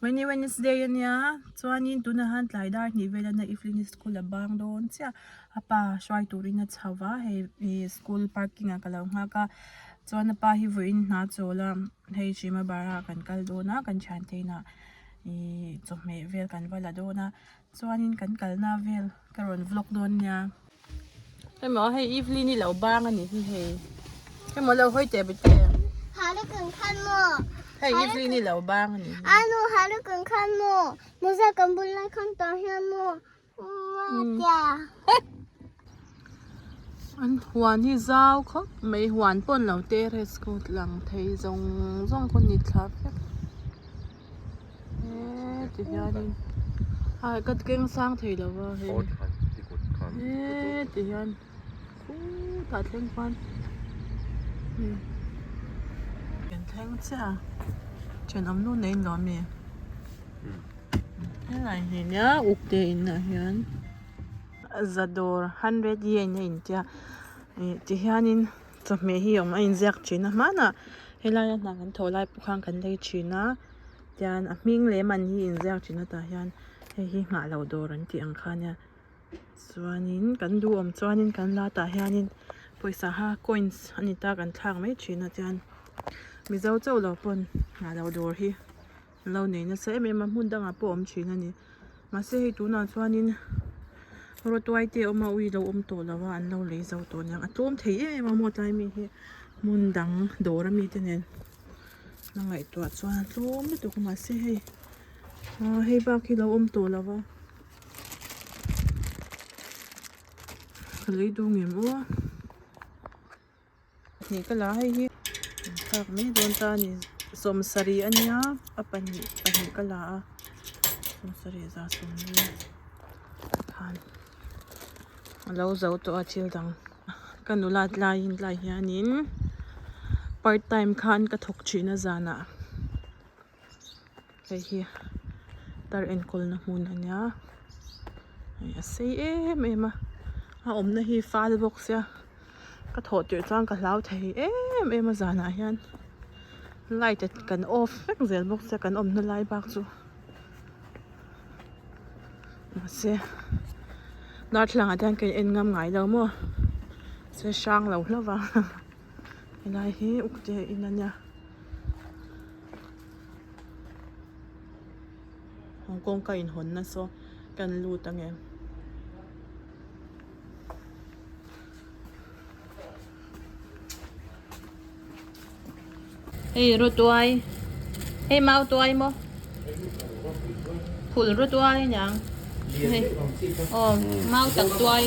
Vawiin Wednesday a nia chuanin tunah hian tlai dar hnih vel a nia Evelyn school a bang dawn chiah a pa hruai turin a chho va hei ih school parking ah ka lo nghak a chuan a pa hi vawiin hna chawl a hei Hrima bar ah kan kal dawn a kan thiante inah ih chawhmeh vel kan va la dawn a chuanin kan kalna vel ka rawn vlog dawn nia. Hemaw hei Evelyn i lo bang a nih hi hei hemaw lo hawi teh bete hei Evelyn i lo bang a nih hi. An huan hi zau khawp mai huan pawh an lo terrace khu lang thei zawng zawng khaw ni thla vek. He ti hianin a ka keng sang thei lo va hei he ti hian khutah thleng khuan kan thleng chiah a thenawm nu nei in lawm mi helai hi nia uk te inah hian za dawr hundred yen a intia ih ti hianin. Chawhmeh hi awm a inziak thin a hmanah helaia hna kan thawh lai pawh khan kan lei thin a tian a hming leh man hi inziak thin a tah hian hei hi nghah loh dawr an tih ang kha ania chuanin kan duhawm chuanin kan la tah hianin pawisa kha coins a ni ta kan thlak mai thin a tian mizo chauh lo pawn nghah loh dawr hi. An lo nei nasa em em a hmun dangah pawh a awm thin a ni mahse hei tunah chuanin rawtuai te a awm a ui lo awm tawh lo a an lo lei zo tawh aniang a tlawm thei em em a maw tlai mi hi hmun dang dawr ami te nen a ngaihtuah chuan a tlawm lutuk a mahse hei ah hei bak hi lo awm tawh lo va ka lei duh ngem aw. Hnih ka la hei hi thlak mai dawn ta a ni sawmsarih a nia a pahnih pahnih ka la a sawmsarih za sawmli khan a lo zo tawh a thil dang ka nula tlaiin tlai hianin part time khan ka thawk thin a zanah. Hei hi tar enkawlna hmun a nia hei a sei em em a a awmna hi fal bawk sia ka thawh tirh chuan ka hlau thei em em a zanah hian light kan off vek zel bawk sia kan awmna lai bak chu mahse darthlalang ah te hian ka in en ngam ngai lo maw se hrang lo hlauh va helai hi uk te in a nia. Kawngka inhawn na saw kan lut ange. Hei rawtuai hei mau tuai maw phul rawtuai aniang hei aw mau tak tuai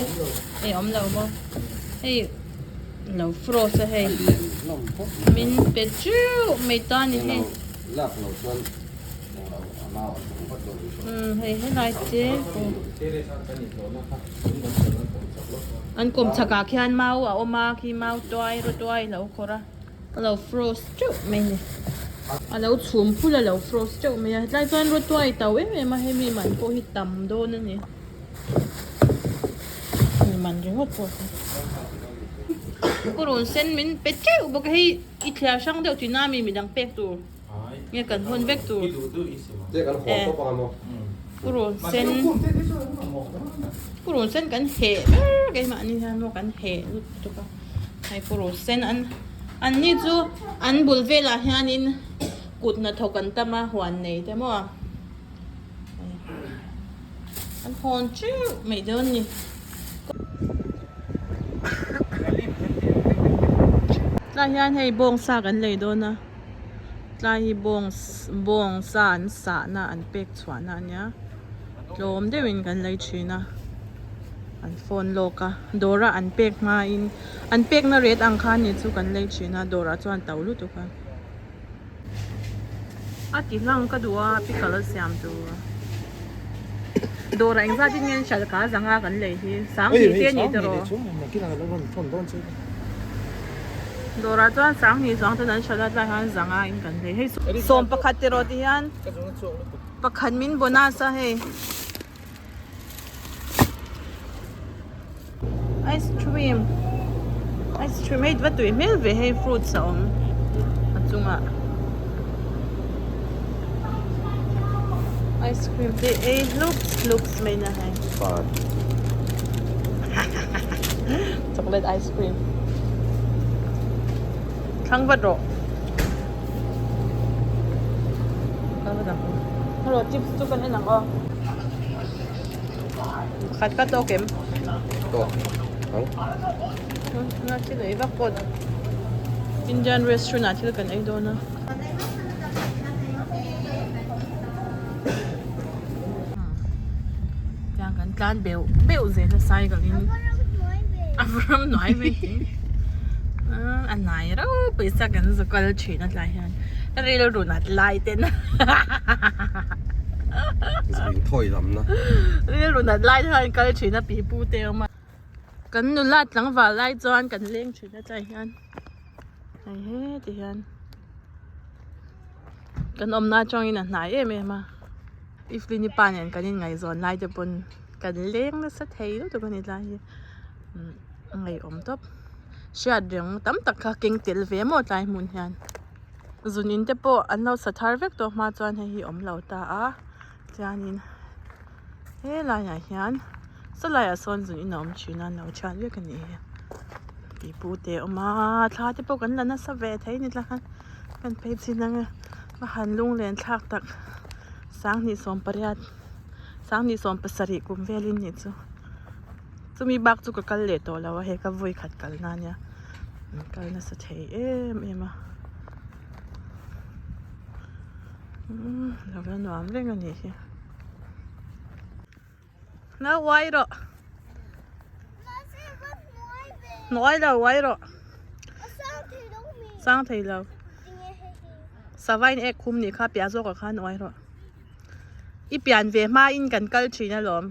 hei awm lo maw hei lo frost a hei min pe teuh mai ta ni hei. Umm hei helai te an kawm chhakah khian mau a awm a khi mau tuai rawtuai a lo khawrh a a lo frost teuh mai a ni a lo chhum phul a lo frost teuh mai a hetlai chuan rawtuai to em em a hemi man pawh hi tam dawn a ni hemi man ringawt pawh hi purun sen min pe teuh bawk a hei i thliar hrang deuh tihna ami midang pek tur. Nge kan hawn vek tur. Purun sen purun sen kan heh ber keimahni hian maw kan heh lutuk a hei purun sen an an ni chu an bul velah hianin kut hnathawk an tam a huan nei te maw an hawn teuh mai dawn a ni. Tlai hian hei bawngsa kan lei dawn a. Tlai hi bawng bawng sa an sahna an pek chhuahna a nia tlawm deuhin kan lei thin a an phone lawk a dawra an pek hmain an pekna rate ang khan ni chu kan lei thin a dawrah chuan to lutuk a a ti hlang ka duh a pickle a siam tur dawrah engzat in nge an hralh ka zanga kan lei hi sang hnih te a ni tawh. Dawrah chuan sanghnih chuang ten an hralh a tlaiah hian zanga in kan hlei hei 11 tiraw ti hian pakhat min bonus a hei ice cream ice cream hei va tui hmel ve hei fruits a awm a chungah. Ice cream te ei hlup hlup mai na hei. Pan. Chocolate ice cream. Thlang vat rawh. Thlang vat ang. Hello, chips chu kan en ang aw. Pakhat ka tawk em? Tawk. Ang. Nga thil ei vak pawh Indian restaurant ah thil kan ei dawn a. Tiang kan tlan beuh beuh zel a cycle in a ram hnuai mai thei a nai rau pawisa kan zu kal thin a tlai hian rilru nat lai ten Zin thawi lam na rilru nat lai te hian kal thin a pi pu te awm a kan nula tlangval lai chuan kan leng thin a tlai hian hei heti hian. Kan awmna atangin a hnai em em a Evelyn-i pa nen kan inngaihzawn lai te pawn kan leng nasa thei lutuk a ni tlai hi umm a ngaihawm tawp hriat reng tam tak kha keng tel ve maw tlai hmun hian zun in te pawh an lo sa thar vek tawh hma chuan hei hi a awm lo ta a chuanin helaiah hian sawlaiah sawn zun in a awm thin a an lo thiat vek a nih hi pipu te a awm a thla te pawh kan la nasa ve thei a ni tlai khan. Kan phei chin ang e a han lunglen thlak tak sanghnih sawm pariat sanghnih sawm pasarih kum velin nih chu chumi bak chu ka kal leh tawh lo a hei ka vawi khat kal na ania an kal nasa thei em em a umm lo la nuam reng a nih hi nau uai rawh hnuai lo uai rawh sang thei lo sava in ek khum nih kha piah zawk ah khan uai rawh i pian ve hma in kan kal thin alawm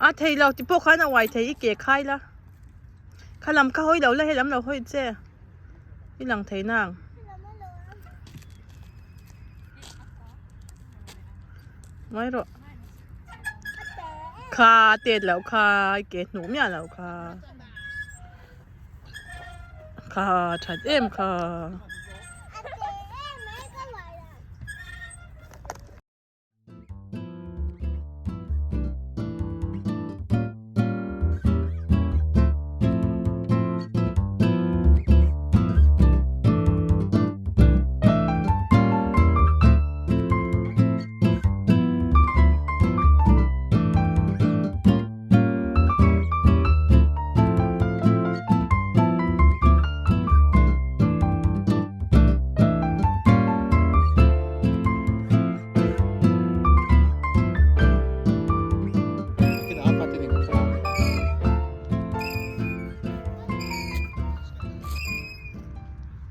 a thei lo ti pawh khan a uai thei i ke khai la kha lam kha hawi lo la helam lo hawi che i lang thei nang. Mai rawh. Kha tet loh kha i ke hnuh miah loh kha. Kha that em kha.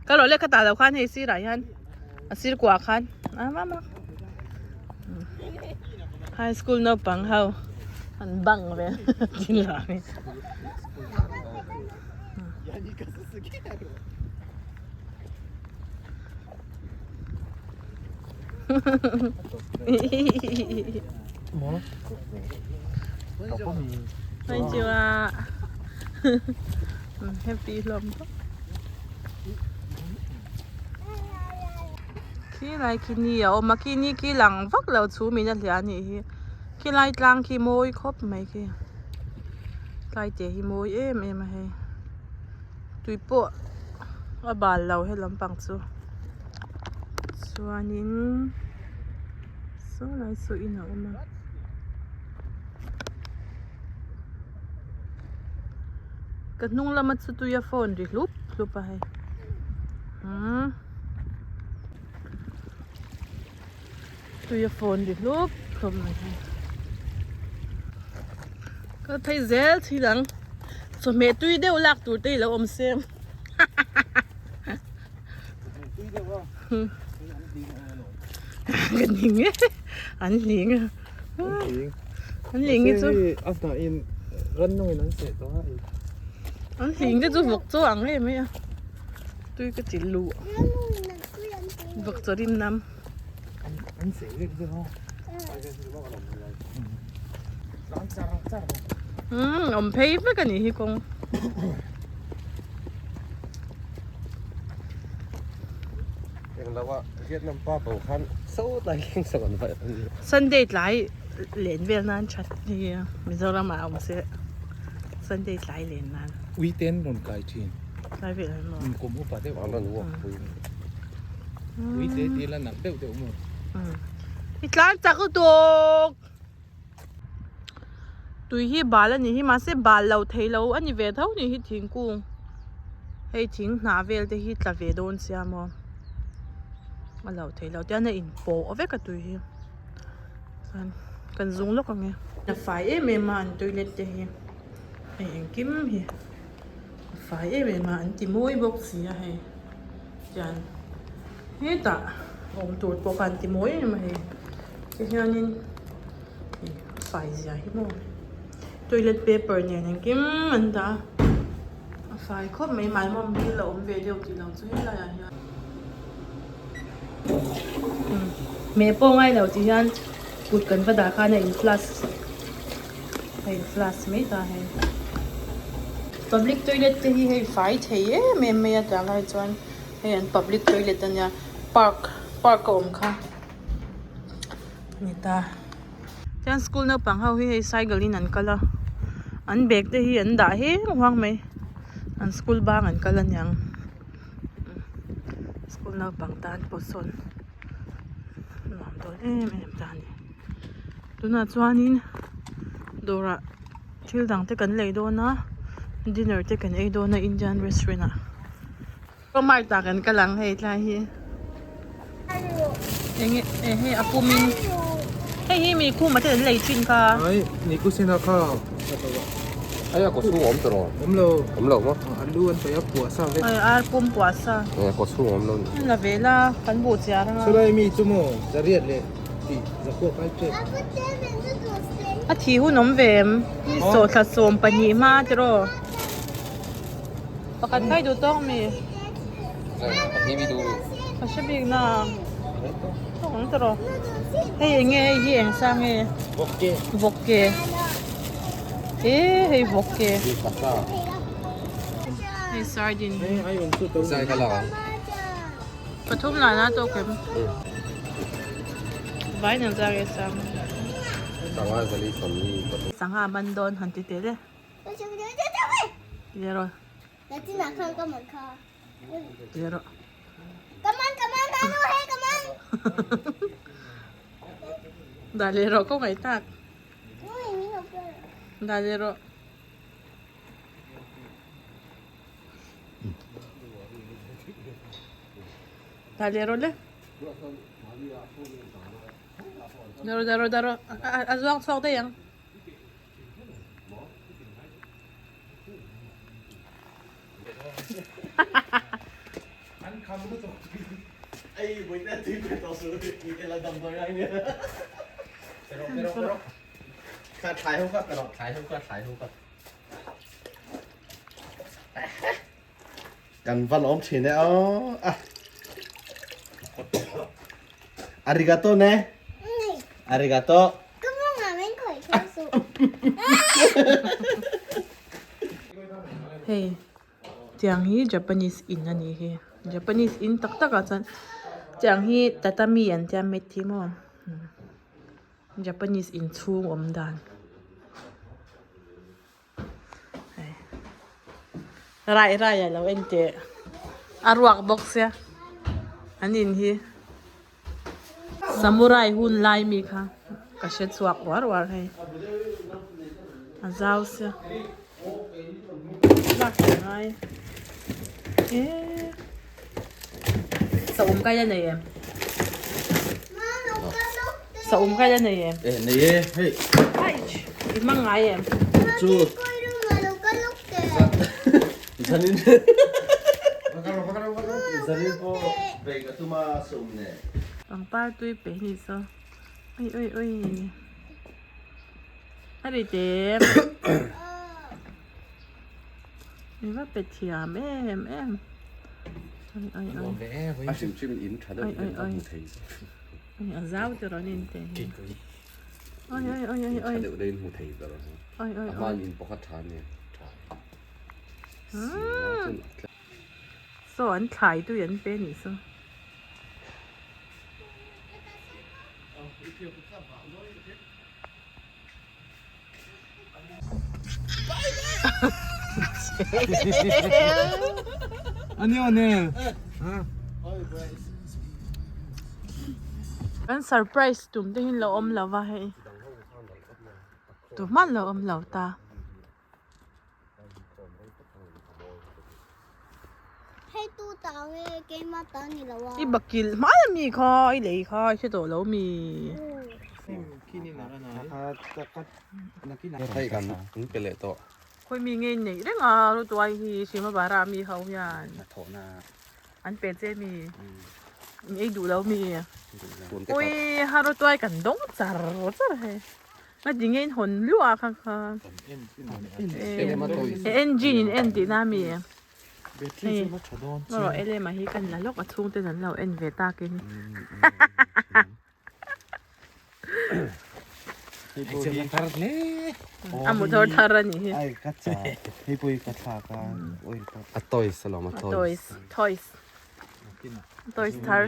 Ka rawh leh ka tah loh khan hei sirah hian a sir kuah khan a mama high school naupang ho an bang vel tin lah hi. Konnichiwa. Happy hlawm khawp. Khi lai khi ni a awm a khi ni khi lang vak lo chhum in a hliah a nih hi khi lai tlang khi mawi khawp mai khi tlai te hi mawi em em a hei. Tui pawh a bal lo he lampang chu chuanin saw lai saw in a awm a. Ka hnung lama chu tui a phone ri hlup hlup a hei umm tui a phone ri hlup hlup mai hei ka phei zel thil ang. Chawhmeh tui deuh lak tur te i lo awm se Ka ning e an hling a an hling hi chu a hnah in rannung in an seh tawh a an hling te chu vawk chaw ang em mai a tui ka ti luh vawk chaw rim nam an seh vek deuh a. Umm awm phei vek a nih hi kawng. Englo a Vietnam pa bo khan sawtlai thleng sak an vaih a ni. Sunday tlai len vel nan that hi Mizoram ah awm se Sunday tlai len nan. Ui ten rawn kai thin. Tlai vel an maw? Kum upa deuh. An rawn walk pui. Ui te ti la nak deuh deuh maw? I tlan chak lutuk. Tui hi bal a ni hi mahse bal lo thei lo a ni ve tho ni hi thingkung hei thing hnah vel te hi tla ve dawn sia maw a lo thei lo tian a in pawh vek a tui hi chuan kan zung lawk ang e. A fai em em a an toilet te hi hei engkim hi a fai em em a an ti mawi bawk si a hei tian hetah awm tur pawh kha an ti mawi em em a hei tihianin hei a fai zia hi maw toilet paper nen engkim an dah a a fai khawp mai maimawm bil a awm ve deuh tih lo chu helaiah hian hmeh pawh ngai lo tih hian kut kan va dah khan a in flash a in flash mai ta hei public toilet te hi hei fai thei em em mai a tah lai chuan hei an public toilet ania park park a awm kha a ni ta chuan school naupang ho hi hei cycle in an kal a an bag te hi an dah heng huang mai an school bang an kal aniang school naupang tan pawh sawn nuam dawn em em ta a ni. Tunah chuanin dawrah thil dang te kan lei dawn a dinner te kan ei dawn a Indian restaurant ah mart ah kan kal ang hei tlai hi enge eh hei a pum in hei hi mi khum ah te an lei thin kha ai ni ku sena kha ai a kawchhung awm tawh awm lo awm lo maw a lu an paih a puah sa vek ai ar pum puah sa eh kawchhung awm lo ni la ve la kan buh chiar anga chulai mi chu maw zariat leh A thi hun awm ve em? Ni sawhthla 12 hma tiraw? Pakhat khai duh tawk mi? Ka hre bik na. Tawk ang tiraw? Hei eng nge hei hi eng sa nge? Vawk ke. E hei vawk ke. Hei sardine. Pathum lah na tawk em? Vai nang zar e sam. Sangha zali sawmli pathum. Sangha man dawn han ti teh le. Ti rawh. Ti rawh. Dah leh rawh ko ngaih tak. Dah leh rawh. Dah leh rawh le. Dah rawh dah rawh dah rawh a zuang chhuak daih ang. Kan va lawm thin e aw. Ah. Arigato ne. Arigato. Hei tiang hi Japanese in a ni hi Japanese in tak tak ah chuan tiang hi tatami an tia mat hi maw Japanese in chhung awm dan. Rai rai a lo en teh a ruak bawk sia an in hi samurai hun lai mi kha ka hre chhuak uar uar hei a zau sia lak ka ngai eee saum kai la nei em saum kai la nei em e nei e hei i hmang ngai em chu zanin zanin pawh break a tuma saum ne pangpar tui pe hi ni saw ui ui ui a ri te Mi va pe thiam em em. Oi oi oi. A hrim hrim in tha deuh hian ka hmu thei. Oi a zau te rawn in te hi. Oi oi oi oi oi. Tha deuh deuh in hmu thei ber. Oi oi oi. A hman in pakhat tha nia. Tha. So an thlai tui an pe nih chu. Kan surprise tum te hi an lo awm lo va hei tumah an lo awm lo ta. I bakilh hmai ami kha i lei kha i hre tawh lo mi. Khawi mi nge neih reng a rutuai hi Shimabara mi ho hian an pe che mi in ei duh lo mi ui harutuai kan dawng char char hei. A ti nge in hawn luah kha kha. Engine in en tihna a mi? Hei erawh elema hi kan la lawk a chhung ten an lo en ve takin. A motor thar a nih hi. A toys alawm a toys. Toys toys thar.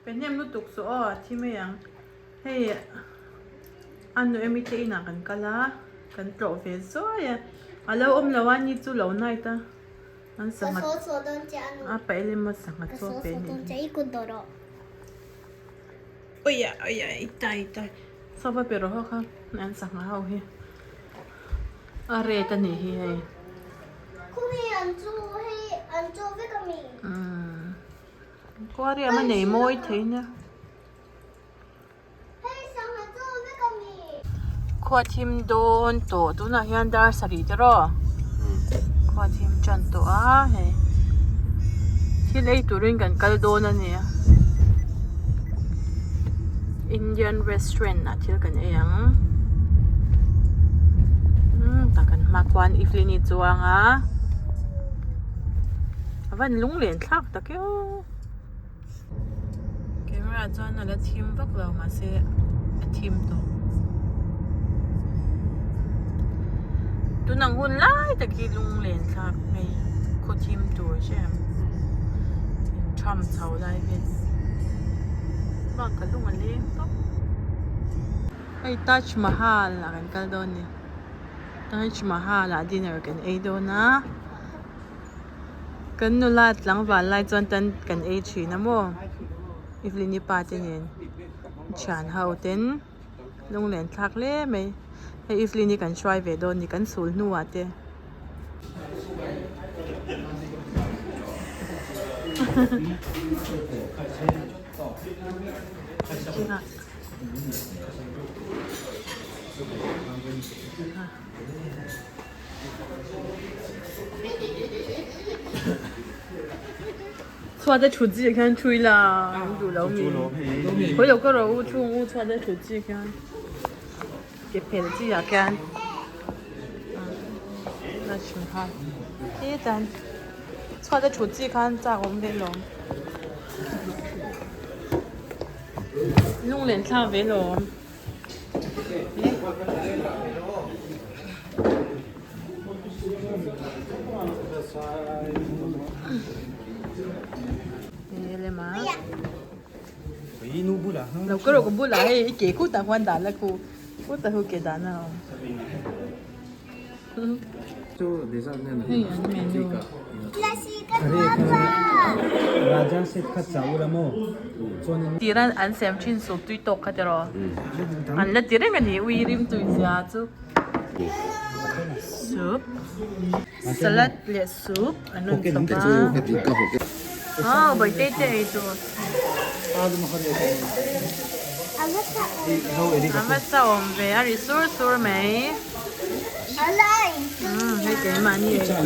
Pe hnem lutuk chu aw a thi mai ang hei a nu emi te inah kan kal a kan tlawh ve zuai a a lo awm lo a ni chu lo night a an sangha a paih lem a sangha chu a pe a nih hi awia awia i tai tai saw va pe rawh ho kha an sangha ho hi. A red a nih hi hei. Khumi an chu hei an chu vek a mi. Umm aquarium a nei mawi thei nia. Hei sangha chu vek a mi. Khua thim dawn tawh tunah hian dar sarih te rawh khua thim tan tawh a hei thil ei turin kan kal dawn a nia Indian restaurant ah thil kan ei ang umm tah kan hma khuan Evelyn-i chuang a a van lunglen thlak tak e aw camera chuan a la thim vak lo mahse a thim tawh tunang hun lai tak hi lunglen thlak hei khaw thim tur hre em intham chho lai vel bak ka lung a leng tawp hei Taj Mahal ah kan kal dawn a ni Taj Mahal ah dinner kan ei dawn a. Kan nula tlangval lai chuan tan kan ei thin a maw Evelyn-i pa te nen thian ho ten lunglen thlak hle mai hei Evelyn-i kan hruai ve dawn a ni kan chhul hnuah te. Chhuat a thut zia khian thui la an duh lo mi hawi lo ka ro u thung u chhuat a thut zia khian ke phelh chi ah khian hetan chhuat a thut chi khan chak awm ve lawm lunglen thlak ve lawm. Lo ka rawh ka bulah hei i ke khutah khuan dan la khu khutah khu ke dan a awm. Hei an menu. Tira an sem thin soup tui tawk kha tiraw an la ti reng a ni ui rim tui zia chu soup salad leh soup an rawn chhawp a aw bawihte te ei tur a va chauhawm ve a ri sur sur mai. Hei keimahni ei tur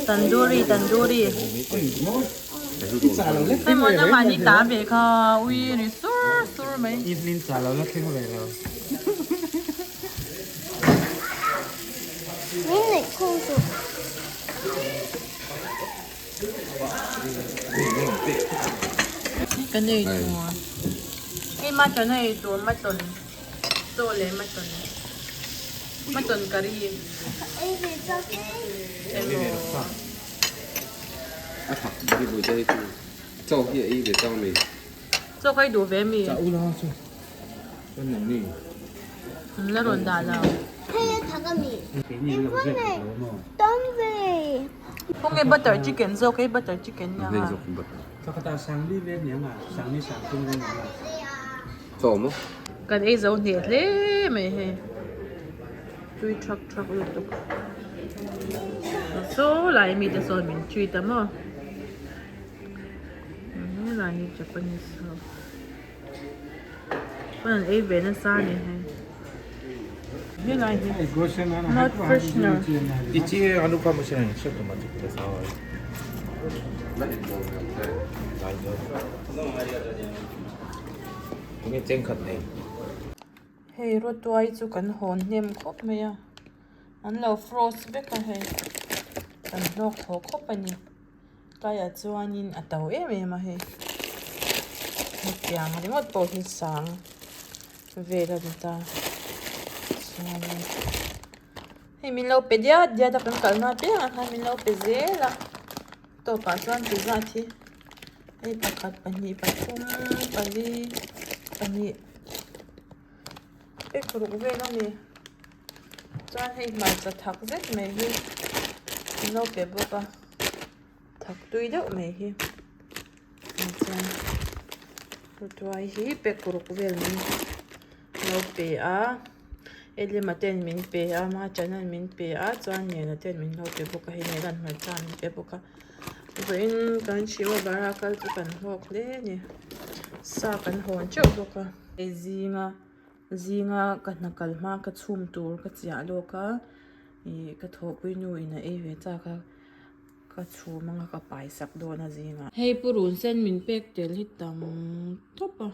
Tandoori tandoori hei maw na mahni ta ve kha ui ri sur sur mai. Kan ei tur hei mutton a ei tur mutton. Chaw leh mutton mutton curry emaw. A thak hi bawihte hi chu chaw hi a ei ve chang a ni. Chaw ka ei duh ve mi? Chah ula chu chuan nang ni. An la rawn dah lo. Hei a thak a mi. Tam ve. Khawnge butter chicken zawk hei butter chicken nia Hei zawk butter. Chaw maw? Kan ei zo hneh hle mai hei. Tui thak thak lutuk. Saw lai mi te sawn min treat a maw. Helai hi Japanese ho. Pawn an ei ve nasa a ni hei. Helai hi not freshener. Hei rawtuai chu kan hawn hnem khawp mai a an lo frost vek a hei kan hlawk thaw khawp a ni tlaiah chuanin a to em em a hei hetiang ringawt pawh hi sang vel a ni ta chuanin hei min lo pe diat diat a kan kalna apiangah khan min lo pe zel a tawpah chuan ti zat hi hei pakhat pahnih pathum pali pahnih. Pek ruk vel a ni chuan hei hmarcha thak zet mai hi an lo pe bawk a thak tui deuh mai hi chuan tuai hi pek ruk vel min lo pe a Elima ten min pe a Machana min pe a chuan Nena ten min lo pe bawk a hei Nena hmarcha min pe bawk a vawiin kan Shivabara kal chu kan hlawk hle a ni sa kan hawn teuh bawk a. Hei zinga zinga ka hna kal hma ka chhum tur ka chiah lawk a ih ka thawhpui nu in a ei ve chak a ka chhum anga ka pai sak dawn a zingah. Hei purun sen min pek tel hi tam tawp a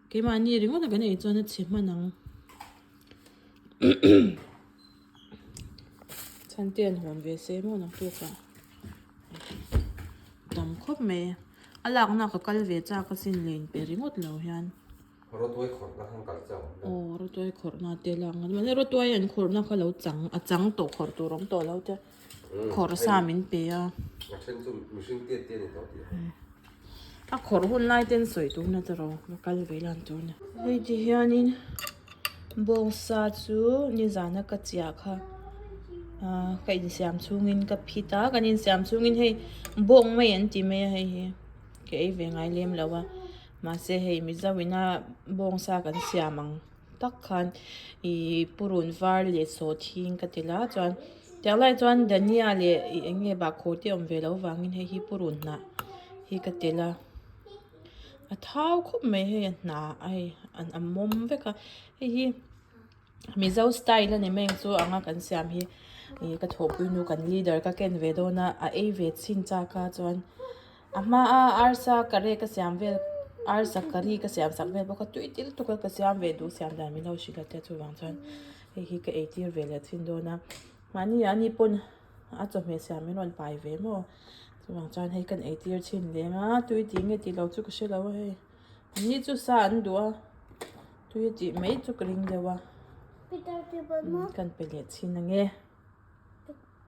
keimahni ringawt a kan ei chuan a chhe hman ang chhan te an hawn ve se maw naktuk ah tam khawp mai. A lakna ka kal ve chak asin le inpe ringawt lo hian. Rawtuai khawrhna khan kal chauh ang. Aw rawtuai khawrhna te lak ngat mahse rawtuai an khawrhna kha lo chang a chang tawh khawrh tur awm tawh lo te khawrh sa min pe a. A then chu mihring tiat te a ni tawh tih a. A khawrh hun lai ten sawi tur na tawrh va kal ve lan tur na. Hei ti hianin bawngsa chu nizana ka chiah kha ahh ka insiam chhungin ka phit a kan insiam chhungin hei bawng mai an ti mai a hei hi ka ei ve ngai lem lo a mahse hei mizo ina bawngsa kan siam ang tak khan ih purun var leh sawhthing ka ti la chuan tiang lai chuan dhania leh ih eng nge bahkhawr te awm ve loh vangin hei hi purun hnah hi ka tel a a thau khawp mai hei a hnah a hei a mawm vek a hei hi mizo style a ni mai ang chu anga kan siam hi ih ka thawhpui nu kan leader ka ken ve dawn a a ei ve chin chak a chuan. A hmaa arsa curry ka siam vel arsa curry ka siam sak vel bawk a tui til tuk a ka siam ve duh siam dan min lo hrilh a tia chuvang chuan hei hi ka eitir ve leh thin dawn a mahni ah ni pawn a chawhmeh siam min rawn pai ve maw chuvang chuan hei kan eitir thin leng a tui tih nge tih loh chu ka hre lo a hei an ni chu sa an duh a tui a tih mai chu ka ring deuh a kan pe leh thin ang e.